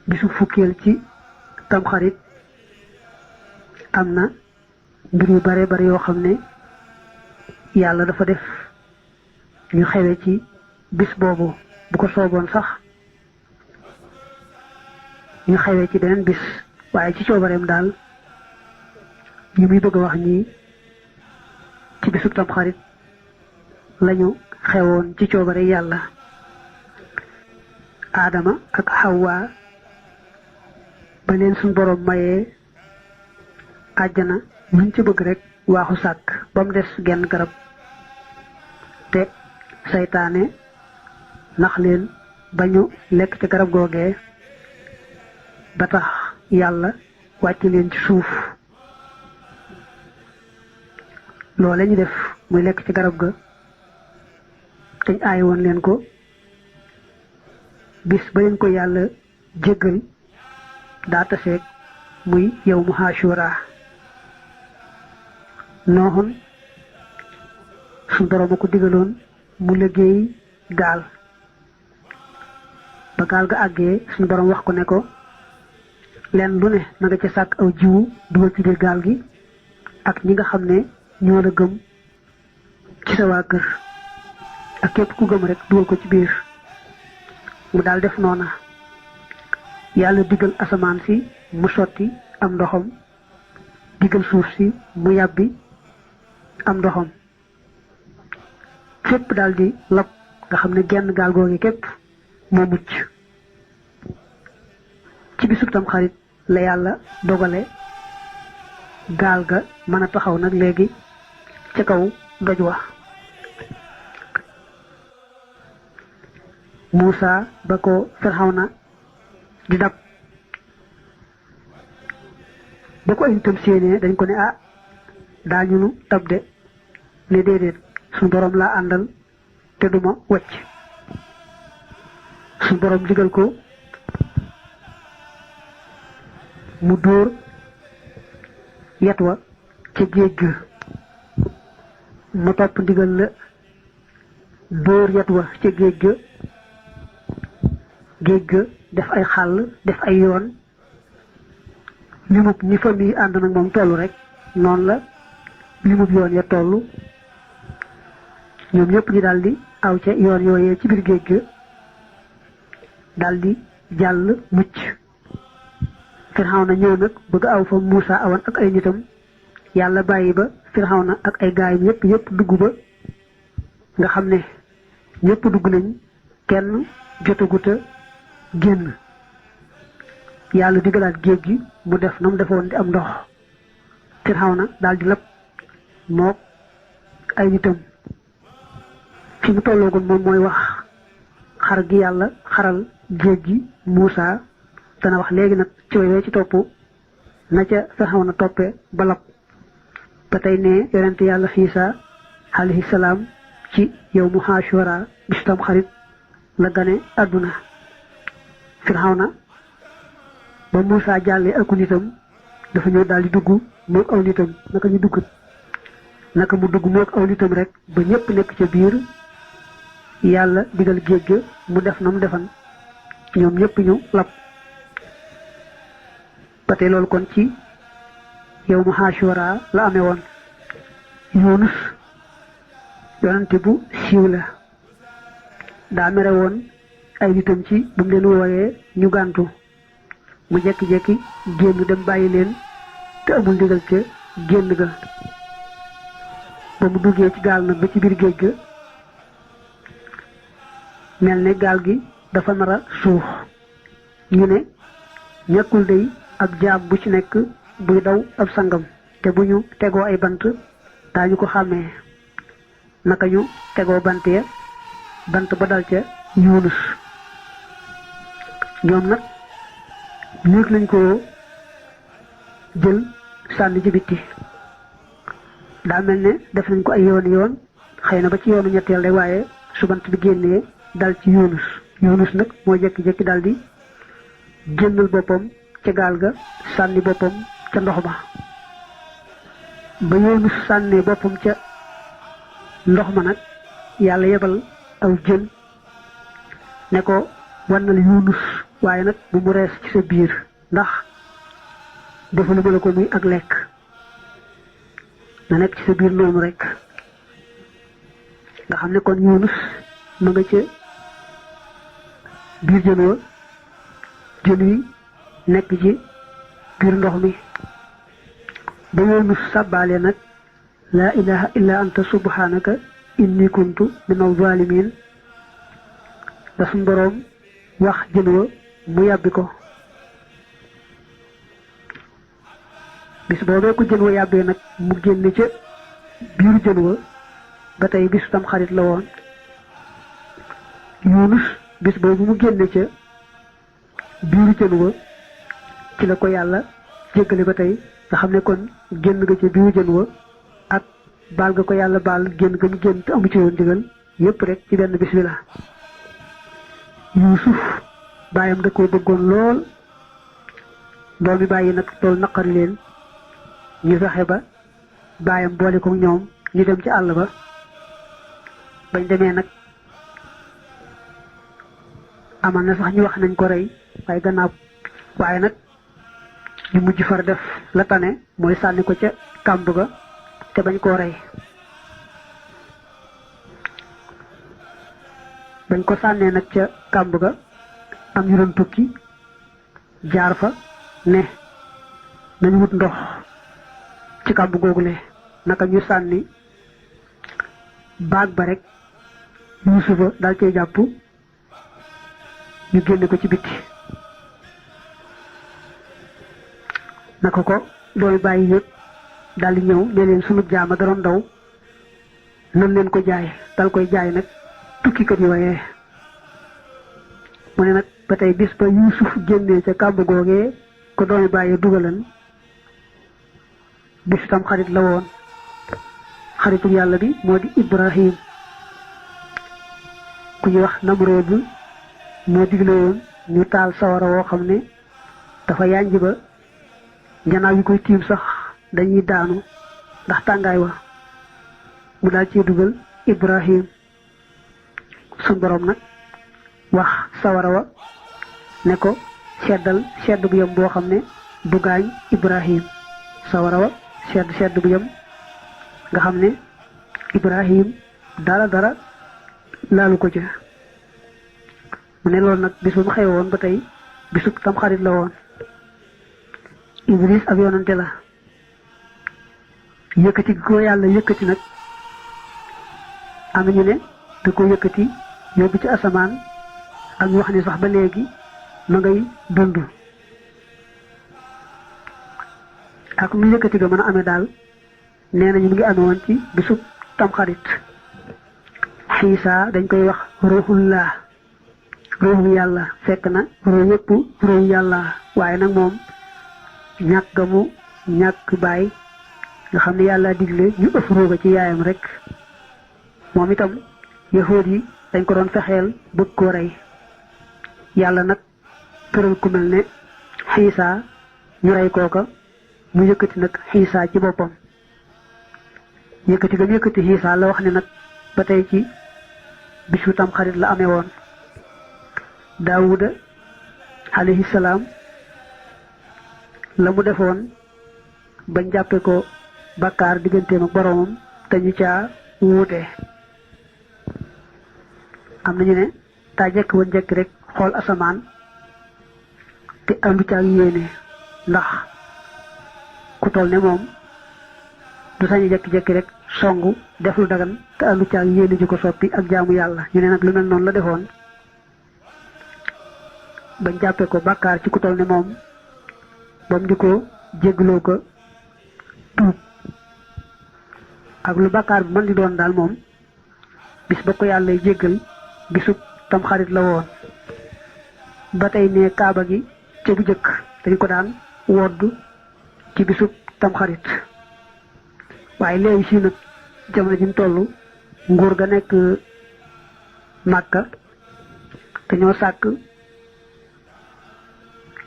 bisu fukkeel ci tamxarit am na mbir yu bare bare yoo xam ne yàlla dafa def ñu xewe ci bis boobu. bu ko sooboon sax ñu xewee ci beneen bis waaye ci coobareem daal yi muy bëgg a wax ñii ci bisu tamxarit lañu xewoon ci coobare yàlla. Aadama ak Hawa ba leen suñ boroom mayee àjjana luñ ci bëgg rek waaxu sàkk ba mu des genn garab te saytaane nax leen ba ñu lekk ci garab googee ba tax yàlla wàcc leen ci suuf. loole ñu def muy lekk ci garab ga dañ aay woon leen ko bis ba leen ko yàlla jéggal daa taseeg muy yawmu Ashura. Nooxun suñ boroom a ko digaloon mu liggéey gaal ba gaal ga àggee suñ boroom wax ko ne ko leen lu ne na nga ca sàkk aw jiwu dugal ci biir gaal gi ak ñi nga xam ne ñoo la gëm ci sa waa kër ak képp ku gëm rek dugal ko ci biir. mu daal def noona yàlla digal asamaan si mu sotti am ndoxam digal suuf si mu yàbbi am ndoxam fépp daal di lab nga xam ne genn gaal googu képp moo mucc. ci bisub tamxarit la yàlla dogale gaal ga mën a taxaw nag léegi ca kaw doj wa. Muusa ba ko Firawna di dab ba ko ay nitam séenee dañ ko ne daañu nu dab de ne déedéet suñu boroom laa àndal te duma wacc. suñu boroom digal ko mu dóor yet wa ca géej ga mu topp ndigal la dóor yet wa ca géej ga géej ga def ay xàll def ay yoon limub ni famille ànd nag moom toll rek noonu la limub yoon ya toll ñoom ñëpp ñu daldi aw ca yoon yooyee ci biir géej ga daldi jàll mucc. Firawna ñëw nag bëgg aw fa Muusa awan ak ay nitam yàlla bàyyi ba Firawna ak ay gaayam yëpp dugg ba nga xam ne ñëpp dugg nañ kenn jotaguta génn. yàlla digalaat géej gi mu def na mu defoon di am ndox. Firawna daal di lab mook ay nitam fi mu tolloogoon moom mooy wax xar gi yàlla xaral géej gi Muusa dana wax léegi nag ci way ci topp na ca Firawna toppe ba lab. ba tey ne yonent yàlla Iisaa alayhi salaam ci yawmu Ashura bis tamxarit la gane àdduna. Firawna ba Muusa jàllee ak nitam dafa ñëw daal di dugg moog aw nitam naka mu dugg moog aw nitam rek ba ñëpp nekk ca biir yàlla digal géej ga mu def na mu defan ñoom ñëpp ñu lab. ba tey loolu kon ci yawmu Ashura la amee woon. Yunus yonante bu siiw la daa mere woon ay nitam ci bu mu leen wooyee ñu gàntu mu jekki-jekki génn dem bàyyi leen te amul ndigal ca génn ga. ba mu duggee ci gaal nag ba ci biir géej ga mel ne gaal gi dafa nar a suux ñu ne ñàkkul day ak jaam bu ci nekk buy daw ab sangam te bu ñu tegoo ay bant daañu ko xàmmee. naka ñu tegoo bant ya bant ba dal ca Yunus ñoom nag néeg lañ ko jël sànni ci bitti daa mel ne def nañ ko ay yoon xëy na ba ci yoonu ñetteel rek waaye su bant bi génnee dal ci Yunus nag moo jekki-jekki dal di génnal boppam ca gaal ga sànni boppam ca ndox ma. ba Yunus sànnee boppam ca ndox ma nag yàlla yebal aw jën ne ko wannal Yunus waaye nag bu mu rees ci sa biir ndax defaluma la ko muy ak lekk na nekk ci sa biir noonu rek nga xam ne kon Yunus ma nga ca biir jën wa jën wi nekk ci biir ndox mi ba Yunus sàbbaale nag laa ilaha illa anta subhanaka inni kuntu minaz zalimin da suñ boroom wax jën wa mu yàbbi ko bis boobee ko jën wa yàbbee nag mu génne ca biiru jën wa ba tey bisu tam xarit la woon Yunus bis boobu mu génne ca biiru jën wa ci la ko yàlla jéggale ba tey nga xam ne kon génn nga ca biiru jën wa ak baal nga ko yàlla baal génn nga mu génn te amu ci woon digal yépp rek ci benn bis bi la Yuusuf baayam da koo bëggoon lool doomi bàyyi nag loolu naqari leen ñu fexe ba baayam boole ko ñoom ñu dem ci àll ba bañ demee nag amal na sax ñu wax nañ ko rey waaye gannaaw waaye nag ñu mujj far def la tane mooy sànni ko ca kàmb ga te bañ koo rey bañ ko sànnee nag ca kàmb ga am ñu doon tukki jaar fa ne nañu wut ndox ci kàmb googule naka ñu sànni baag ba rek Yuusufa daal cee jàpp ñu génne ko ci bitti naka ko dooy bàyyi yëpp daal di ñëw ne leen sunu jaama da doon daw nan leen ko jaay dal koy jaay nag tukkikat yi waaye mu ne nag ba tey bis ba Yuusuf génnee ca kàmb googee ko dooy bàyyi dugalan bisu tam xarit la woon xaritu yàlla bi moo di Ibrahim ku ñuy wax Namrood moo digle woon ñu taal sawara woo xam ne dafa yànj ba njanaaw yi koy tiim sax dañuy daanu ndax tàngaay wa mu daal cee dugal Ibrahim sun borom nag wax sawara wa ne ko seddal sedd bu yem boo xam ne du gaañ Ibrahim sawara wa sedd bu yem nga xam ne Ibrahim dara laalu ko ca mu ne loolu nag bis bu mu xewoon ba tey bisu tam xarit la woon Idris ab yonante la yëkkati ko yàlla yëkkati nag am ñu ne da ko yëkkati yóbbu ci asamaan ak ñu wax ne sax ba léegi ma ngay dund ak mu yëkkati ga mën a amee daal nee nañu mu ngi amee woon ci bisu tamxarit Xiisa dañ koy wax ruuxullah ruuxu yàlla fekk na ruux yëpp ruuxu yàlla waaye nag moom ñàkk ga mu ñàkk baay nga xam ne yàlla digle ñu ëf ruuga ci yaayam rek moom itam yahuud yi dañ ko doon fexeel bëgg koo rey yàlla nag tëral ku mel ne Xiisa ñu rey kooka mu yëkkati nag Xiisa ci boppam yëkkati ga mu yëkkati Xiisa la wax ne nag ba tey ci bisu tam xarit la amee woon Daawuda alayhi salaam la mu defoon bañ jàppe ko bakkaar digganteem ak boroomam te ñu caa wuute am nañu ne taa jekk woon jekk rek xool asamaan te andu caag yéene ndax ku toll ne moom du sañu jekki-jekki rek songu def lu dagan te andu caag yéene ji ko soppi ak jaamu yàlla ñu ne nag lu mel noonu la defoon bañ jàppe ko bàkkaar ci ku toll ne moom bam di ko jéggloo ko tuub ak lu bàkkaar bi mën di doon daal moom bis ba ko yàlla jéggal bisub tam xarit la woon ba tey ne kaaba gi ca bu jëkk dañ ko daan wodd ci bisub tam xarit waaye léegi si nag jamono ji ñu toll nguur ga nekk Màkka te ñoo sàkk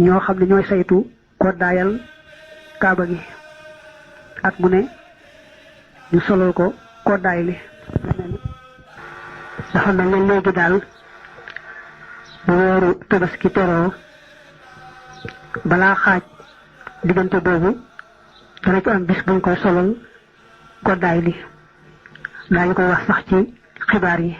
ñoo xam ne ñooy saytu koddaayal kaaba gi at mu ne ñu solol ko koddaay li dafa mel ne léegi daal bu weeru tabaski teroo balaa xaaj diggante boobu dana ci am bis buñ koy solal koddaay li daañu ko wax sax ci xibaar yi